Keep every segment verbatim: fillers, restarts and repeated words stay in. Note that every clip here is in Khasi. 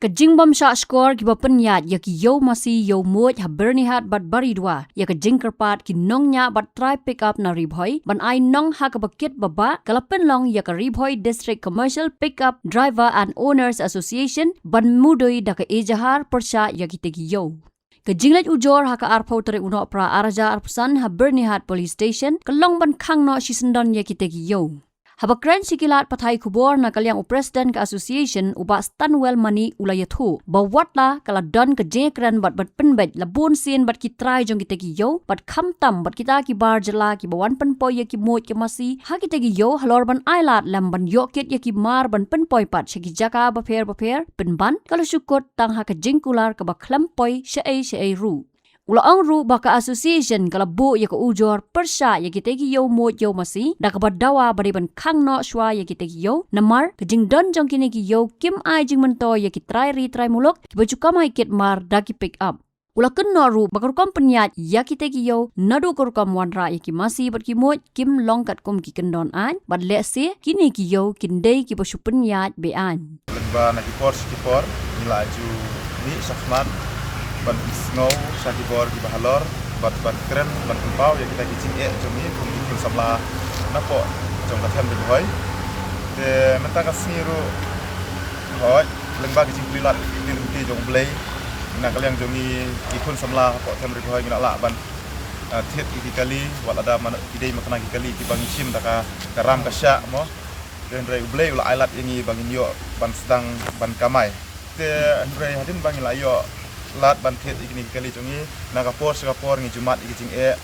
Ka jingbym shah shkor kiba pynïaid ïa ki ïew masi ïew muid ha Byrnihat bad Baridua ïa ka jingkyrpad ki nongñiah bad trai pick up na Ri Bhoi ban ai nong ha kaba kit ba bah ka la pynlong ïa ka Ri Bhoi District Commercial Pick Up Driver and Owners Association ban mudui da ka ejahar pyrshah ïa kitei ki ïew. Ka jingleit ujor ha ka arphew tarik u Nohprah arhajar arphew san ha Byrnihat Police Station ka long ban khang noh shisyndon ïa kitei ki ïew. Haba kren sha ki lad pathai khubor na ka liang u President ka Association u Bah Stanwell Mani u la ïathuh ba watla ka la don ka jingkren bad bad pynbeit la bun sien bad ki trai jong kitei ki ïew bad khamtam bad kita ki bar jylla kiba wan pynpoi ïa ki muid ki masi ha kitei ki ïew halor ban ai lad lem ban ïoh kit ïa ki mar ban pynpoi pat sha ki jaka bapher bapher pynban ka la shu kut tang ha ka jingkular kaba khlem poi shaei shaei ruh. U la ong ruh ba ka association ka la buh ïa ka ujor pyrshah ïa kitei ki ïew muid ïew masi da kaba dawa ba dei ban khang noh shuwa ïa kitei ki ïew namar ka jingdon jong kine ki ïew kim ai jingmyntoi ïa ki trai ri trai muluk kiba ju kamai kit mar da ki pick up. U la kynnoh ruh ba ka rukom pynïaid ïa kitei ki ïew naduh ka rukom wanrah ïa ki masi bad ki muid kim long katkum ki kyndon aiñ bad lehse kine ki ïew kin dei kiba shu pynïaid be-aiñ. Lyngba na ki por sha ki por ngi la ju mih shakhmat ban pynsngew sha ki bor kiba halor bad ban kren ban pynpaw ïa kita ki jingeh jong ngi kum ki khun samla napoh jong ka them Ri Bhoi. Te mynta ka sngi ruh hooid lyngba ki jingplie lad ki lynti jong U Blei na ka liang jong ngi ki khun samla hapoh them Ri Bhoi ngi la lah ban ah, thied ïa ki kali wat lada man ki dei ma kane ki kali kiba ngi shim da ka ka ram ka shah mo. Te hynrei U Blei u la ai lad ïa ngi ba ngin ïoh ban sdang ban kamai. Te hynrei hadien ba ngi la ïoh lad ban thied ïa kine ki kali jong ngi na ka por sha ka por ngi ju mad ïa ki jingeh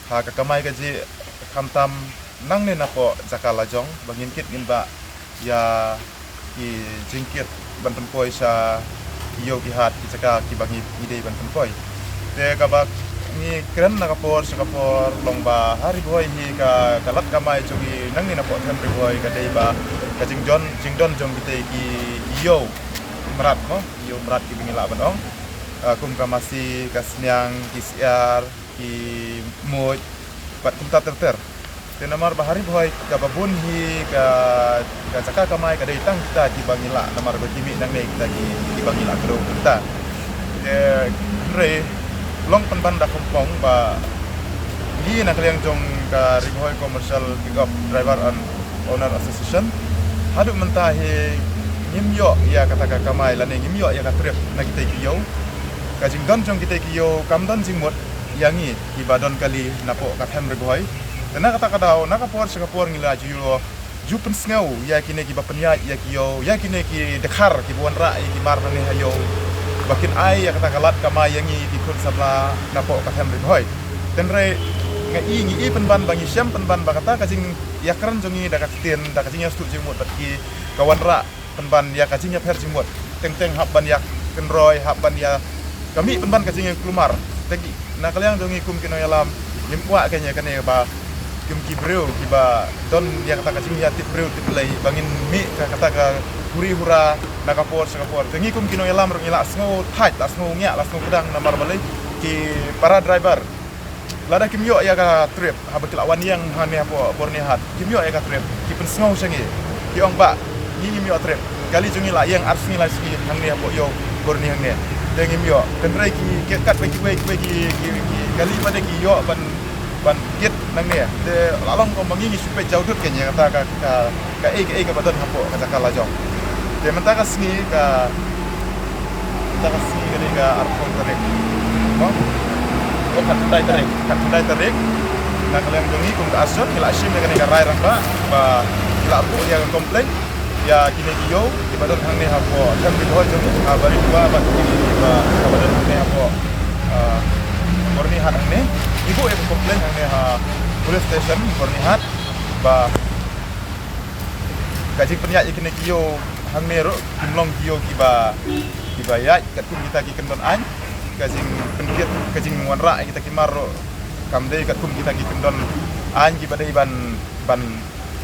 ha ka kamai kajih khamtam nangne napoh jaka lajong ba ngin kit ngin bah ïa ki jingkit ban pynpoi sha ki ïew ki hat ki jaka kiba ngi ngi dei ban pynpoi. Te kaba ngi kren na ka por sha ka por long ba ha Ri Bhoi hi ka ka lad kamai jong ngi nangne napoh them Ri Bhoi ka dei ba ka jingdon jingdon jong kitei ki ïew mrad mo, ïew mrad kiba ngi lah ban ong. Ah, kum ka masi, ka sniang, ki syiar, ki muid bad kumta ter ter. Te namar ba ha Ri Bhoi kaba bun hi ka ka jaka kamai ka dei tang kita kiba ngi lah namar ba ki mih nangne kita ki kiba ngi lah kdew kita. Te hynrei long pynban da kongpong ba ngi na ka liang jong ka Ri Bhoi Commercial Pick Up Driver and Owner Association haduh mynta hi ngim ïoh ïa kata ka kamai lane ngim ïoh ïa ka trip na kitei ki ïew. Ka jingdon jong kitei ki ïew kam don jingmut ïa ngi kiba don kali napoh ka them Ri Bhoi. Te na kata ka daw na ka por sha ka por ngi la ju ïoh ju pynsngew ïa kine kiba pynïaid ïa ki ïew ïa kine ki dkhar kiba wanrah ïa ki mar nangne ha ïew ba kin ai ïa kata ka lad kamai ïa ngi ki khun samla napoh ka them Ri Bhoi. Te hynrei nga i ngi i pynban ba ngi shem pynban ba kata ka jingïakren jong ngi da ka ktien da ka jingïasngewthuh jingmut bad ki ka wanrah pynban ïa ka jingïapher jingmut teng teng hap ban ïakynroi hap ban ïa ka mih pynban ka jingïakulmar. Te ki na ka liang jong ngi kum ki nongïalam ngim kwah kein ïa kane ba kum ki briew kiba don ïa kata ka jingïatip briew tip Blei ba ngin mih ka kata ka huri hura na ka por sha ka por. Te ngi kum ki nongïalam ruh ngi la sngew thait la sngew ngiah la sngew kdang namar balei ki para driver lada kim ïoh ïa ka trip haba ki la wan ïeng hangne hapoh Byrnihat kim ïoh ïa ka trip ki pynsngew sha ngi ki ong ba ngi ngim ïoh trip kali jong ngi la ïeng ar sngi lai sngi hangne hapoh ïew Byrni hangne. Te ngim ïoh te hynrei ki ki katba kiwei kiwei ki ki ki kali pat de ki ïoh ban ban kit nangne. Te la long kumba ngi ngi shu peit jawdut kein ïa kata ka ka kaei kaei kaba don hapoh ka jaka lajong. Te mynta ka sngi ka mynta ka sngi ka dei ka arphew tarik. Mo? Ko khatkhyndai tarik, khatkhyndai tarik. Na ka liang jong ngi kum ka association ngi la shim ïa kane ka rai rangbah ba ngi la buh ïa ka complaint ïa kine ki ïew kiba don hangne hapoh them Ri Bhoi jong ngi ha Baridua bad kine kiba kiba don hangne hapoh ah, Byrnihat hangne. Ngi buh ïa ka complaint hangne ha police station Byrnihat ba ka jingpynïaid ïa kine ki ïew hangne ruh kim long ki ïew kiba kiba ïaid katkum kita ki kyndon aiñ. Ka jingpynkit ka jingwanrah ïa kita ki mar ruh kam dei katkum kita ki kyndon aiñ kiba dei ban ban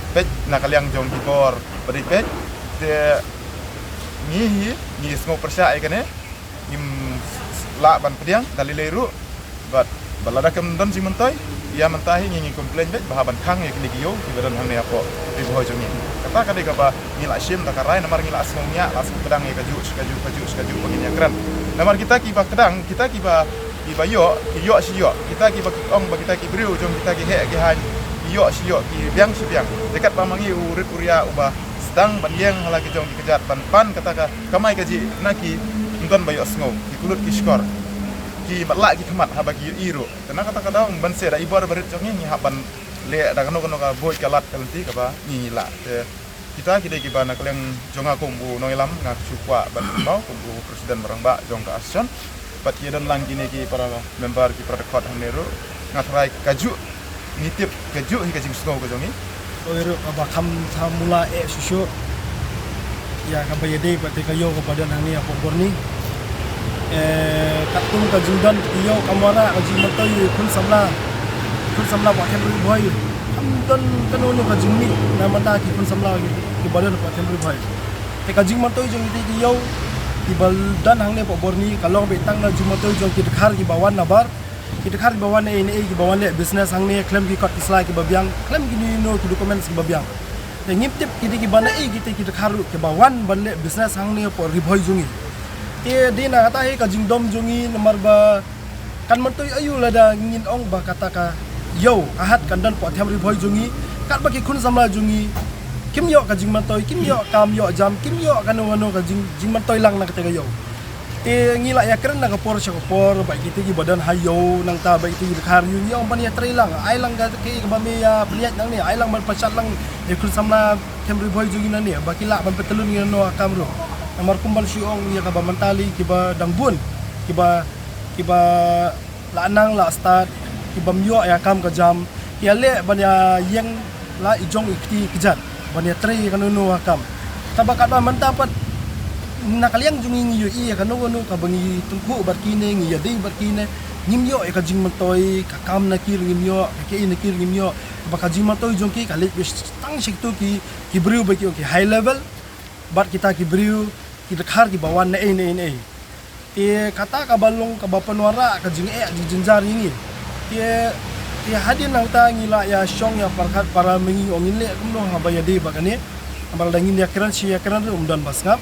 peit na ka liang jong ki bor ba dei peit. Te ngi hi ngi sngew pyrshah ïa kane ngim lah ban pdiang da lei lei ruh bad Ba lada kam don jingmyntoi, ïa mynta hi ngi ngi complain beit ba hap ban khang ïa kine ki ïew kiba don hangne hapoh Ri Bhoi jong ngi. Kata ka dei kaba ngi la shim da ka rai namar ngi la sngewthuh, la sngewthuh ïa kajuh, kajuh, kajuh, kajuh ba ngin ïakren. Namar kita kiba kdang, kita kiba, kiba ïoh, ki ïoh shi ïoh. Kita kiba ki ong ba kita ki briew jong kita ki heh ki haiñ, ki ïoh shi ïoh, ki biang shi biang. Te katba ma ngi u rit u ria uba sdang ban ïeng ha la ki jong ki kjat ban pan kata ka kamai kajih na ki, ym don ba ïohsngew, ki kyllut ki shkor, ki matlah ki khmat haba ki ïohi ruh. Te na kata ka daw ban seh da i bor barit jong ngi, ngi hap ban leh da kano kano ka buit ka lad ka lynti kaba ngi ngi lah. Te kita ki dei kiba na ka liang jong nga kum u nongïalam, nga shu kwah ban kynmaw kum u president ba rangbah jong ka association. Bad ki don lang kine ki para member, ki para dkhot hangne ruh, nga tharai kajuh ngi tip kajuh hi ka jingsngew ka jong ngi. Oi ruh kaba kham thamula eh shuh shuh ïa kaba ïadei bad te ka ïew kaba don hangne hapoh Borni. Eh, katkum ka jingdon ka ïew, kam wanrah ka jingmyntoi ïa ki khun samla, khun samla hapoh Them Ri Bhoi. Kam don kano kano ka jingmih na bynta ki khun samla kiba don hapoh Them Ri Bhoi. Te ka jingmyntoi jong kita ki ïew kiba don hangne hapoh Borni ka long beit tang na jingmyntoi jong ki dkhar kiba wan nabar, ki dkhar kiba wan naei naei, kiba wan leh business hangne khlem ki kot ki sla kiba biang, khlem kino kino ki documents kiba biang. Te ngim tip kita kiba naei kita ki dkhar ruh kiba wan ban leh business hangne hapoh Ri Bhoi jong ngi. Te dei na kata hi ka jingdom jong ngi namar ba kan myntoi aïu lada ngin ong ba kata ka ïew ka hat kan don hapoh Them Ri Bhoi jong ngi, katba ki khun samla jong ngi kim ïoh ka jingmyntoi, kim ïoh kam ïoh jam, kim ïoh kano kano ka jing, jingmyntoi lang na kata ka ïew. Te ngi la ïakren na ka por sha ka por bad kita kiba don ha ïew, nangta bad kita ki dkhar ïew, ngi ong ban ïatrei lang, ai lang ka, kaei kaba me ïa pynïaid nangne, ai lang ban pynshad lang ïa ki khun samla Them Ri Bhoi jong ngi nangne ba ki lah ban pyntylun ïa kano ka kam ruh. Namar kum ban shu ong ïa kaba mynta lei kiba dang bun, kiba, kiba la nang la stad, kibym ïoh ïa kam ka jam, ki ïaleh ban ïa ïeng la i jong i kti i kjat ban ïatrei ïa kano kano ka kam. Tangba katba mynta pat na ka liang jong ngi ngi ïohi ïa kano kano kaba ngi tyngkhuh bad kine, ngi ïadei bad kine, ngim ïoh ïa ka jingmyntoi, ka kam na ki ruh ngim ïoh, ka kaei na ki ruh ngim ïoh. Kaba ka jingmyntoi jong ki ka leit beit tang sha kito ki, ki briew ba ki ong ki high level bad kita ki briew, ki dkhar kiba wan naei naei naei. Te kata kaba long kaba pynwanrah ka jingeh jingjynjar ïa ngi. Te, te hadien nangta ngi la ïa shong ïa pyrkhat para ma ngi ong ngin leh kumno haba ïadei bad kane. Namar lada ngin ïakren shi ïakren ruh ym don ba sngap,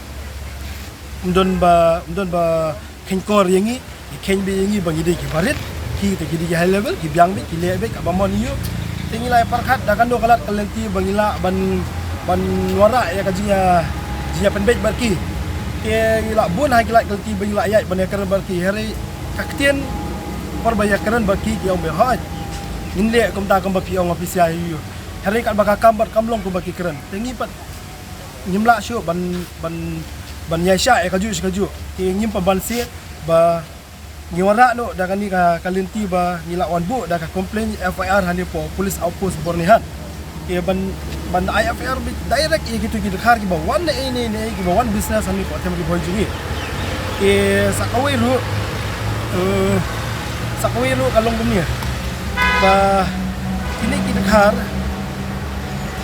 ym don ba, ym don ba kheiñkor ïa ngi. Ki kheiñ beit ïa ngi ba ngi dei kiba rit, ki te ki dei ki high level, ki biang beit, ki leh beit kaba mon ïa u. Te ngi la ïa pyrkhat da kano ka lad ka lynti ba ngi lah ban, ban wanrah ïa ka jingïa, jingïapynbeit bad ki. Te ngi la bun ha ki lad ka lynti ba ngi la ïaid ban ïakren bad ki. Hynrei ka ktien por ba ïakren bad ki, ki ong beit hooid, ngin leh kumta kumba phi ong, phi sngewthuh ïa u. Hynrei katba ka kam pat kam long kumba ki kren. Te ngi pat ngim lah shuh ban, ban, ban ïaishah ïa kajuh shi kajuh. Te ngim pat ban sngewthuh ba ngi wanrah noh da kane ka, ka lynti ba ngi la wan buh da ka complaint F I R hangne hapoh Police Outpost Bornihat. Te ban, ban ai F I R beit direct ïa kito ki dkhar kiba wan naei naei naei, kiba wan business hangne hapoh Them Ri Bhoi jong ngi. Te sa kawei ruh, eh, sa kawei ruh ka long kumne ba kine ki dkhar,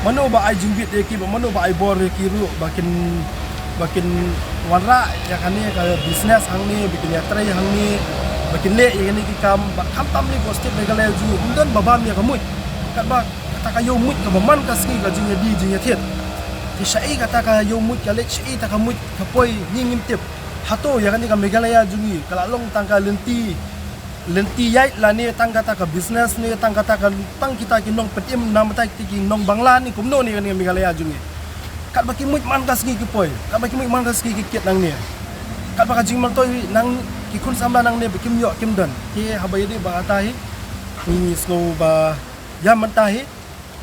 mano ba ai jingbit ïa ki, ba mano ba ai bor ïa ki ruh ba kin, ba kin wanrah ïa kane ka business hangne, ba kin ïatrei hangne, ba kin leh ïa kane ki kam, ba khamtam lei hapoh state Meghalaya jong ngi ym don ba bam ïa ka muid. Katba kata ka ïew muid kaba man ka sngi ka jingïadie jingïathied. Te shaei kata ka ïew muid ka leit, shaei kata ka muid ka poi, ngi ngim tip. Hato ïa kane ka Meghalaya jong ngi ka la long tang ka lynti, lynti ïaid lane tang kata ka business ne tang kata ka, tang kita ki nongpynim na bynta kita ki nongbangla ne kumno ne kane ka Meghalaya jong ngi. Katba ki muid man ka sngi ki poi, katba ki muid man ka sngi ki kit nangne. Katba ka jingmyntoi na ki khun samla nangne ba kim ïoh kim don. Te haba ïadei bad kata hi, ngi sngew ba ïa mynta hi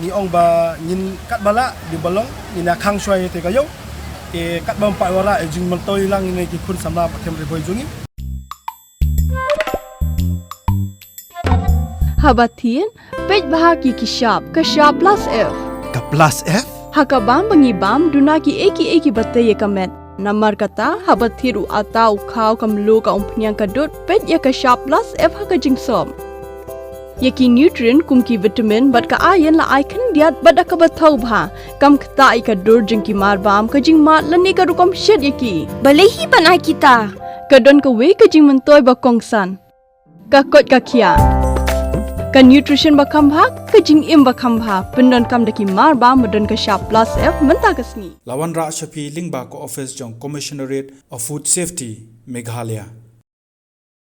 ngi ong ba ngin katba lah dei ba long ngin ïa khang shuwa ïa te ka ïew. Te katba ym pat wanrah ïa jingmyntoi lang ïa ki khun samla hapoh Them Ri Bhoi jong ngi. Haba thied, peit bha ki ki shap, ka shap plus F. Ka plus F? Ha ka bam ba ngi bam, duna kiei kiei kiba tei ïa ka met. Namar kata, haba thied u atta, u khaw, ka mluh, ka umphniang, ka dud, peit ïa ka shap plus F ha ka jingsop. Ïa ki nutrient kum ki vitamin bad ka iron la ai khyndiat bad da kaba thaw bha. Kam ktah ïa ka dur jong ki marbam, ka jingmad lane ka rukom shet ïa ki. Balei hi ban ai kita? Ka don kawei ka jingmyntoi ba kongsan. Ka koit ka khiah. Ka nutrition ba kham bha, ka jingim ba kham bha, pyndonkam da ki mar ba, ba don ka shap plus F mynta ka sngi. La wanrah sha phi lyngba ka office jong Commissionerate of Food Safety, Meghalaya.